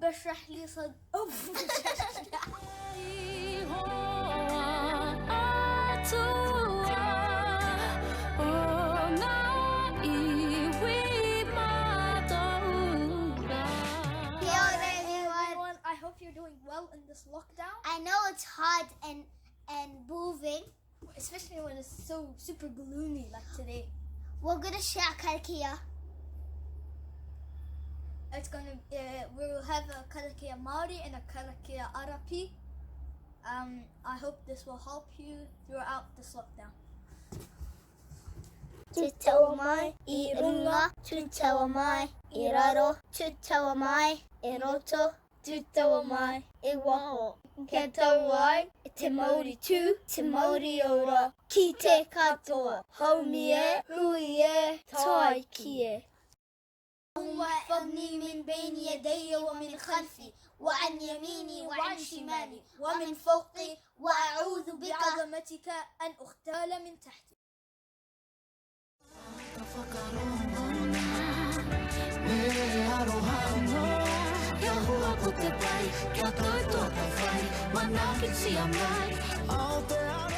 رب اشرح لي صدري. Kia ora, everyone. I hope you're doing well in this lockdown, I know it's hard and moving. Especially when it's so super gloomy like today. We're gonna share karakia. It's gonna we will have a karakia Māori and a karakia Arapi. I hope this will help you throughout this lockdown. Tūtawa mai i runga, tūtawa mai i raro, tūtawa mai i roto, tūtawa mai i waho. Kia tau ai te mauri tū, te mauri ora, ki te katoa, haumi e, hui e, tāiki e. اللهم احفظني من بين يدي ومن خلفي وعن يميني وعن شمالي ومن فوقي وأعوذ بك بعظمتك أن أغتال من تحتي. Kia hua ko te pai, kia tau tō whai, manakitia mai. Aotearoa.